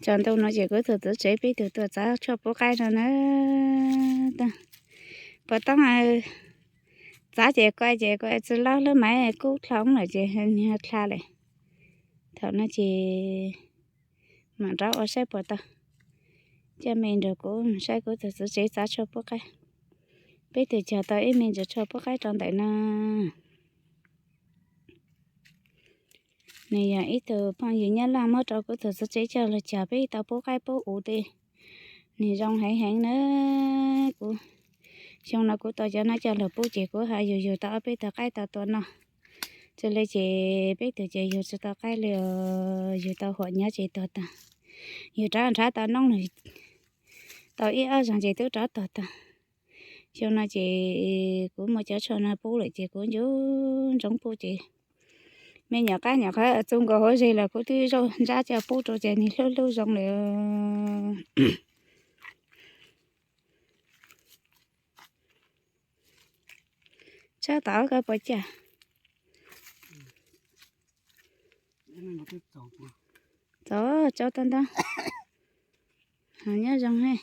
Tsaus ntuj no ces kuv tus txiv tsev peb tus tuaj txav tshuaj pub qaib no na. Puas tooj, txav ces kuaj ces kuaj txwj laub lub maiv kub dlhau lawm ces nws ho dlha lawm. Thaum no ces mam rov ua saib puas tau. Coj me nrog kuv saib kuv tus txiv tsev txav tshuaj pub qaib. Peb tus cog tau ib me ntsis tshuaj pub qaib rau ntawm no. Nws yog ib tug phooj ywg Nyab Laj muab rau kuv tus txiv tsev coj los cog peb tau pub qaib pub us tej. Nws zoo heev heev na. Kuv, xyoo no kuv tau cov no coj los pub ces kuv ho yug yug tau ob peb tug qaib tau tua noj. Txij li ces peb tus ces yug tsis tau qaib li, yug tau huam nyob ces tuag tag. Yug rov nrhav tau noob lawm, tau ib ob zaug ces twb rov tuag tag. Xyoo no ces kuv muaj cov tshuaj no pub lawm ces kuv nco ntsoov pub ces me nyuam qaib nyuam qhuav txu nkaus hauv zeg los kuv twb zauj ntsab coj pub rau ces nws hlub hlub zoo lawm. Tsab tom koj puas caj? Txaus, tsaus tau ntau. Nyob zoo he.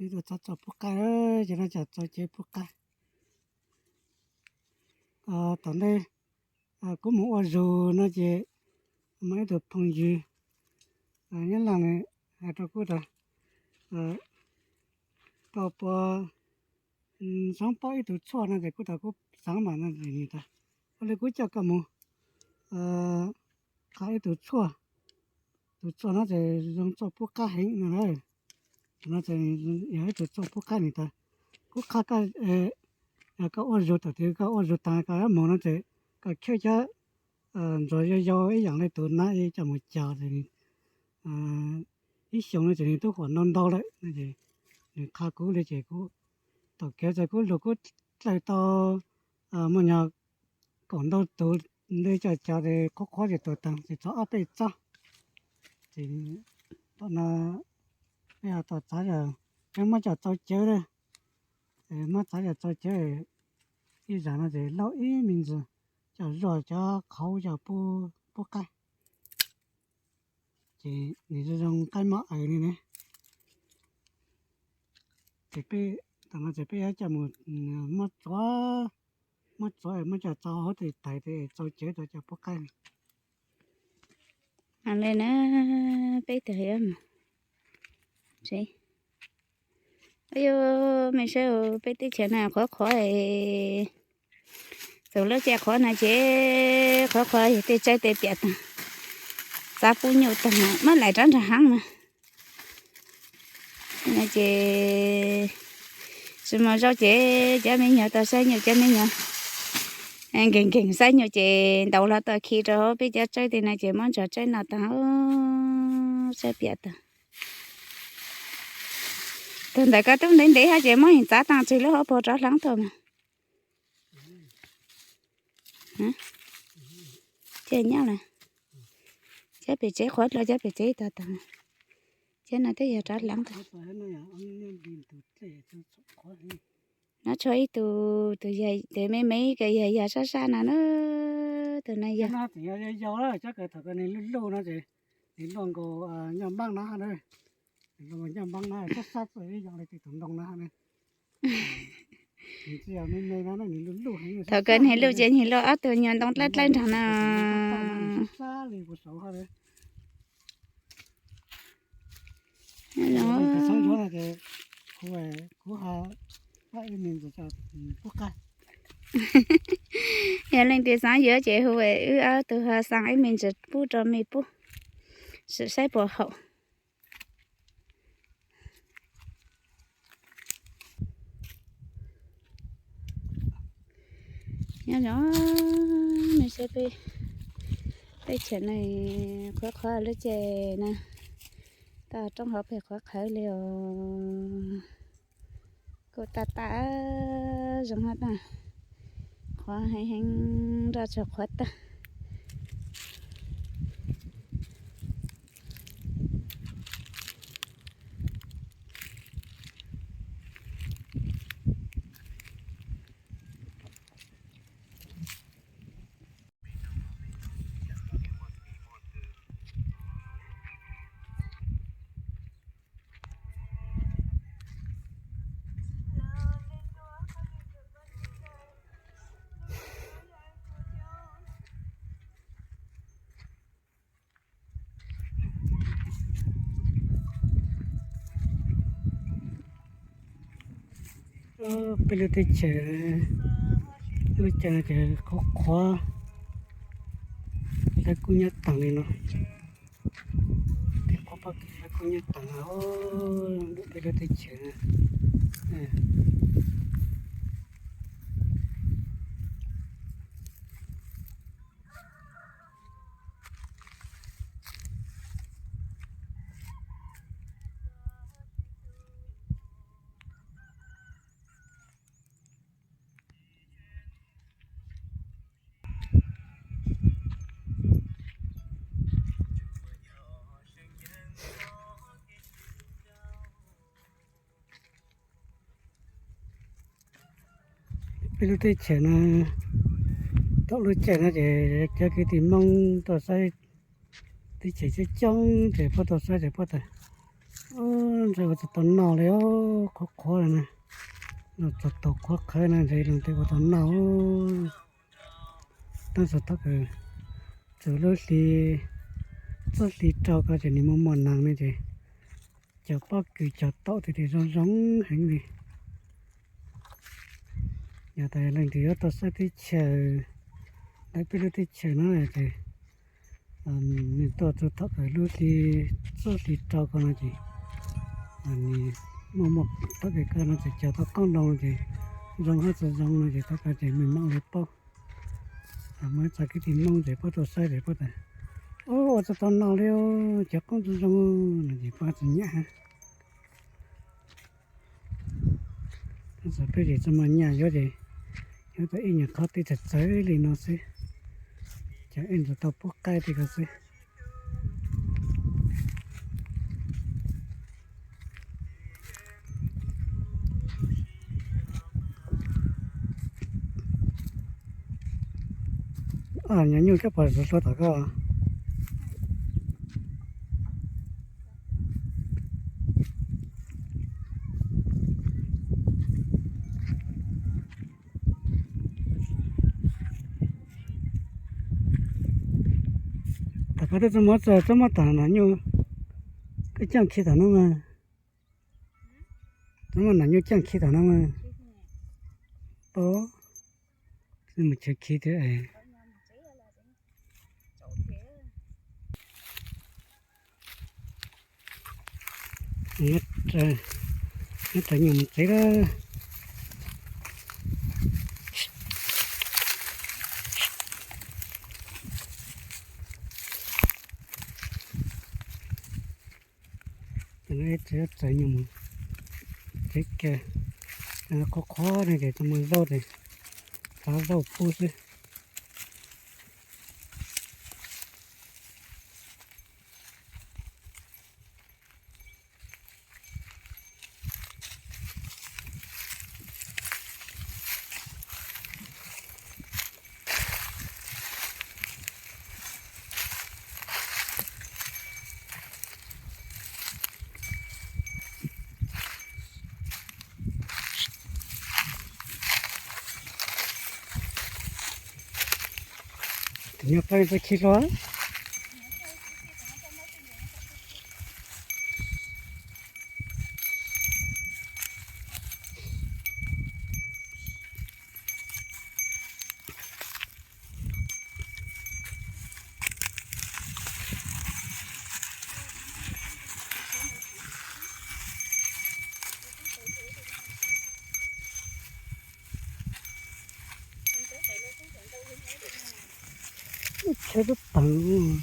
Ib tug txav txaus pub qaib, ces no cas txaus cev pub qaib. Tom ntej kuv mus ua zug no ces muaj ib tug phooj ywg Nyab Laj hais rau kuv tas, tau pua xyov pom ib tug tshuaj no ces kuv tas kuv xav mas no ces nws tas, ua li kuv coj koj mus qha ib tug tshuaj. Tus tshuaj no ces zoo tshuaj pub qaib heev no na. Tus no ces yog ib tug tshuaj pub qaib nws tas, kuv qha koj, yog koj ua zug thaum twg koj ua zug tag koj mus no ces koj khiab cov ntsuag yau yau ib yam li tus na coj mus cog ces ib xyoo no ces nws twb huam ntau ntau lawm no ces nws qha kuv li ces kuv thaum kev txog kuv lug kuv dlawb tau muaj nyog kaum ntau tus li coj cog ces qhuav qhuav ces tuag tag ces tshuav ob peb txob. Ces tom no peb ho tau txav yog peb muab coj txaus cawv lawm, muab txav coj txaus cawv ib zag no ces lauj ib me ntsis coj zuaj cov qhauv coj pub qaib. Ces nws zoo zoo qaib mob aws li ne. Ces peb, tam no ces peb yuav coj mus muab txuav, muab txuav muab coj txaus hauv tes tais tes txaus cawv rau coj pub qaib. Li na, peb tug yuav mus tsev. Yuav me saib peb teb chaws no qhuav qhuav, txaus lub caij qhuav no ces qhuav qhuav yog tej tsawb tej piam tag, txav pub nyuj tag, muab laim rov nrog heev na. Ces tsis muaj zaub ces cov me nyuam tau saib nyuj, cov me nyuam nkees nkees saib nyuj ces ntaus hlo tau khi rau hauv peb cov tsawb tej no ces muab ntsuag tsawb no tag, tsawb piam tag. Tug ntawm ko tub ntev ntev hab ces muab txav taaj tseg lub hauv paug rov hleev tuaj mas. Ces nyob lawm, cov pem tsev qhuav dlua cov pem tsev tag tag, cov no twb yog rov hleev tag. No tshuav ib tug, tus yog tes me me ib ko yog yog sab sab no na, tus no yog. Yog cov ko thaum ko nws luj luj no ces nws luaj nkaus nyuj npaab no, nws luaj nkaus nyuj npaab no sab sab ib yam li tus ntoo no. Thaum ko nws luj ces nws luaj ob tug nyuag ntoo dlawb dlawb nrog no. Yog leej twg xaav yuav ces hu wb ob tug ho xaa ib me ntsis pub rau mej pub, sim saib puas haum. Nyob zoo, mej saib peb teb chaws no qhuav qhuav lub caij na, toj roob hauv pes qhuav qhawv li os. Kuj tag tag zoo hab tag, qhuav heev heev nroj tsag qhuav tag. Peb lub teb chaws, lub caij no ces qhuav qhuav, hlawv kub nyob taag li no. Tej qhuav pob kws hlawv kub nyob taag, peb lub teb chaws. Peb lub teb chaws no, thaum lub caij no ces cov kwv tij Hmoob tuaj saib teb chaws coob coob ces puab tuaj saib ces puab tas, ntshai ua tsis tau noj li, qhuav qhuav li na, noj txog taum qhuav qhawv na ntshai leej twg ua tau noj. Tab sis thaum kawg txug lub hli tsib hli rau ko ces nws muaj muaj neeg ne ces cov pob kws cog taum tiag tiag zoo zoo heev li. Yog tas leej twg yuav tuaj saib teb chaws, lawv peb lub teb chaws no ces nws tuaj txug thaum kawg lub hli tsib hli rau ko no ces nws muaj muaj thaum kawg ko no ces cog tau qoob loo ces zoo hab tsis zoo no ces thaum kawg ces mej mam li paub. Muaj ib txoj kwv tij Hmoob ces puab tuaj saib ces puab tas, ua tsis tau noj li, cov qoob tsis zoo no ces puab tsis nyam hab. Tab sis peb ces tsis muaj nyaj yuav ces yuav tau ib nyuag qhov twg txawv txawv li no xwb, ces ib ntsis tau pub qaib li ko xwb. Nyuam nyuj koj pom zov hlo tom koj. Tom koj twb tsis muab txog, tsis muab tom nam nyuj, koj caaj khi tom no mas, tsis muab nam nyuj caaj khi tom no mas, paub, mus chaw khi thiab. Nyob raws nyuag mus tsev lawm. Tsev, tsev nyuag mus tsev kiag, qhuav qhuav ne ces tsis muaj zaub ces txav zaub pub xwb. Tus nyuag plaub txawj khi hlua. Chaw tub teev.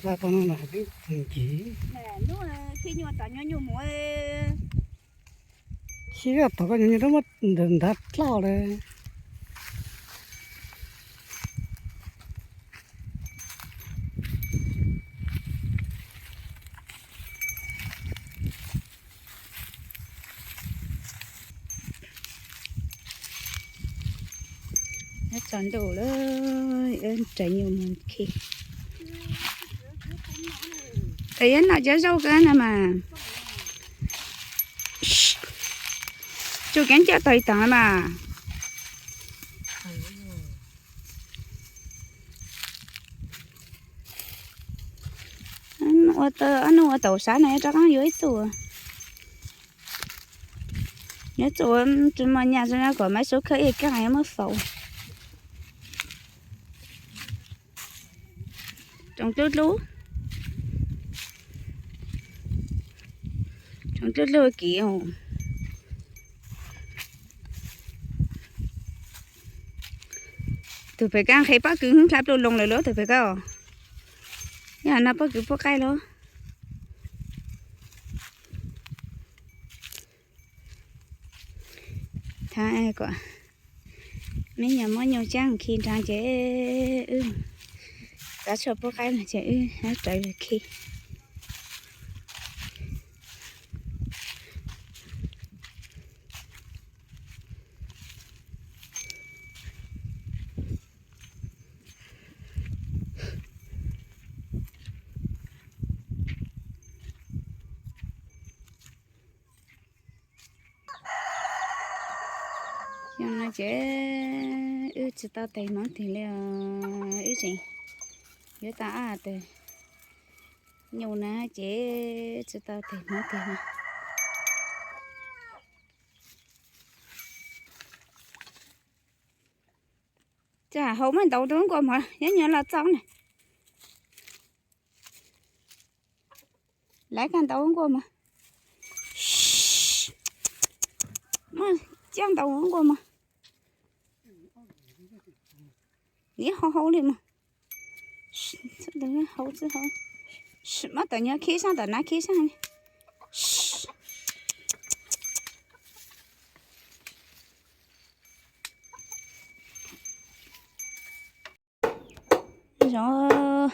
Zaj tau no na, ntsis khi nyuag tom nyuag nyuj mus. Khi tom koj nyuag nyuj muab ntav dlauj lawm. Nyob Tsaus ntuj lawm, raws nyuj mus khi. Es yuav noj cov zaub kawg no mas. Tsuj keeb coj tau ib tag mas. Ua, ob hnub ua taum sab no rov qab yuav ib txuj. Yuav txuj tsis muaj nyaj zoo kom maiv sub khawb ib keeg yuav muab faus. Tsoom dlub dlub, tsoom dlub dlub kiv. Tus pem kab nqhis pob kws hla pluj loo lawm lauj, tus pem kab. Yog no pob kws pub qaib lauj. Thaum me nyuam muab nyuj cab khi nrad ces wb txav tshuaj pub qaib no ces wb rawv khi. Yog no ces wb tsis tau tes hmoov twg li os, wb tseem yuav tau ob tug nyuj na ces tsis tau tes hmoov twg na. Cas hauv muab ntaus rau nkuaj mog, nyob nyuag los txog na. Laiv kag ntaus nkuaj mog. Muab coj ntaus nkuaj mog. Niam hau hau li mog. Hau txwj hau. Muab tom nyuag khib sab tom nav khib sab. Zoo,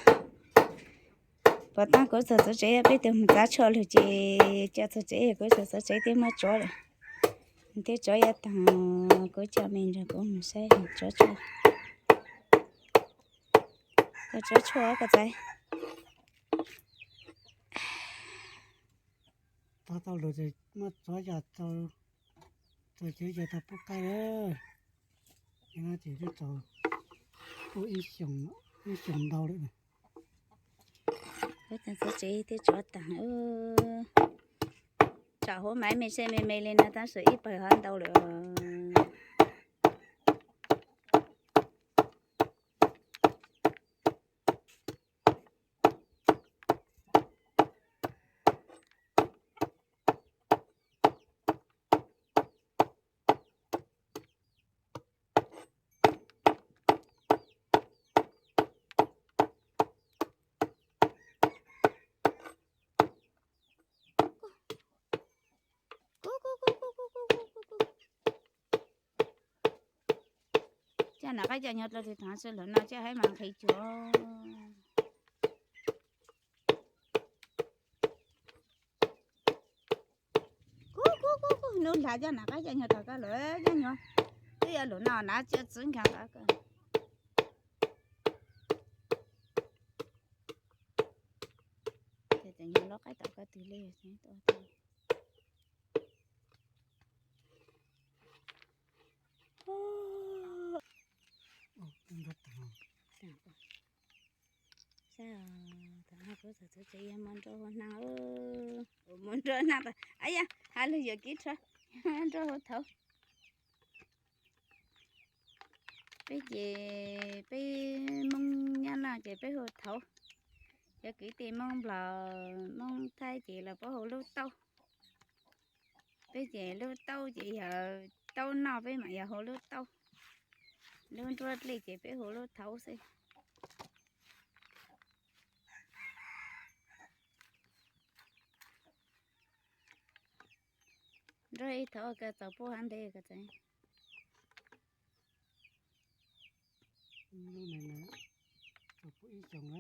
puas tag kuv txog txawv tsev, peb tus mus txav tshuaj lug ces coj txog tsev, kuv txog txawv tsev twb muab tsuav lawm. Twb tsuav yav tag, kuv coj me ntawd kuv mus saib tsuav tshuaj. Koj tsuav tshuaj koj txaiv. Tag tau lug ces muab tsuav yog tau, txog tsev ces tau pub qaib lawm. Ces no ces twb tau pub ib xyoos ntau lawm. Kuv txog tsev twb tsuav tag. Tsam huv maiv me se me me li no tab sis ib pawg ho ntau lawm. Coj nram qab coj nyuag dlua tis thav xwb lawm no coj haib mas nqhis cuag. Kuv kuv kuv kuv nub nrad coj nram qab coj nyuag tag koj lawm coj nyuag. Twb yog lawm no nav coj txwv nkag qab koj. Ces nyuag lub qaib tom koj twg li. Saib, thaum no kuv txog txawv tsev yog mo nrau hauv hnav, ua mo nrau hnav tas, a yam, ha lug yuam kev rho, nrau hauv thauv. Peb ces peb Moob nyob no ces peb hu thauv. Cov kwv tij Moob Nplog, Moob Thaib ces lawv puab hu lub tauj. Peb ces lub tauj ces yog tauj noj peb mam yog hu lub tauj. Lub nruab dlej ces peb hu lub thauv xwb. Nruab ib thauv koj txaus pub hav ntev koj txawm. Lub no txaus pub ib xyoos na.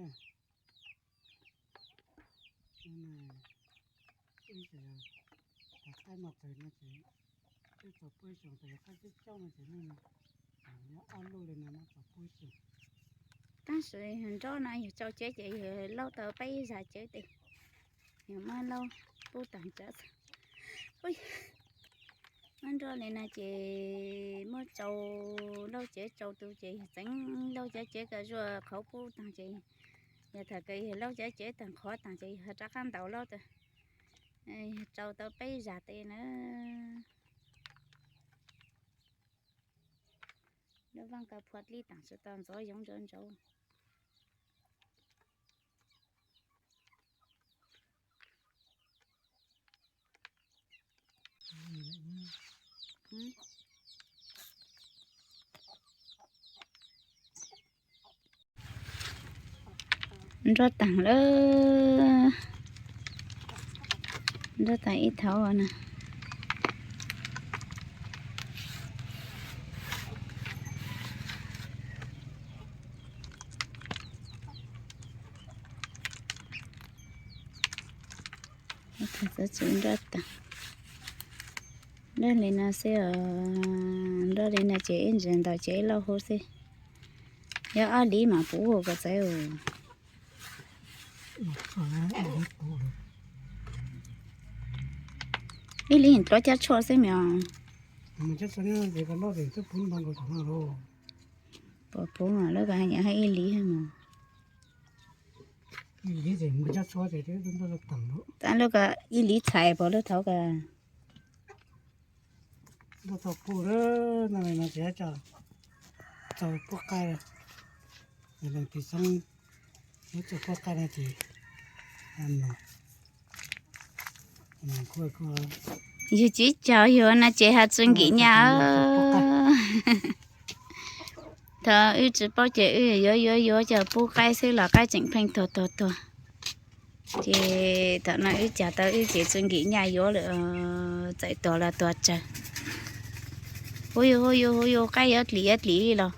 Ib xyoos, tas qaib mos qws no ces twb txaus pub ib xyoos, tas yog qaib coob coob no ces lub no Tab sis nrob no yog tsau ceb ces yog lauj tau peb zag ceb tes, yog muab lauj pub tag cawv. Muab nroj li no ces muab tsau lauj ceb tsau tu ces yog txeev lauj ceb ceb kom zuaj qhauv pub tag ces yog thaum kawg yog lauj ceb ceb tag qhov tag ces yog rov qab ntaus lauj tas, yog tsau tau peb zag tes na. Lub vaaj kaw phua dlib taag tsi tau ntxov yoov ntsa ntsauv. Nroj taag lawm, nroj taag ib thaum na. Txawv txwv nroj taag, nroj li no xwb os, nroj li no ces ib ntsis ntaus ces ib lauj hub xwb. Yog ob liv mas puv kom txawv. Ib liv dluav caj tshuaj xwb mas. Puas puv mas lub ko nyob hab ib liv mas. Tab lub ko ib liv txhais puas lub thaud ko. Tau puj, tau puj qaij, leej twg xoob yuav tau puj qaij no ces yug tsis caug yug no ces has txug nkim nyaj. Thaum wb tsis paub ces wb yuav yuav yuav cov puj qaij xwb los qaij tseem pheej tuag tuag tuag. Ces thaum no wb cog tau wb ces txug nkim nyaj yuav lawm, txawm tuag los tuag tsawg. Hu yug hu yug hu yug qaij yuav dlim yuav dlim li los.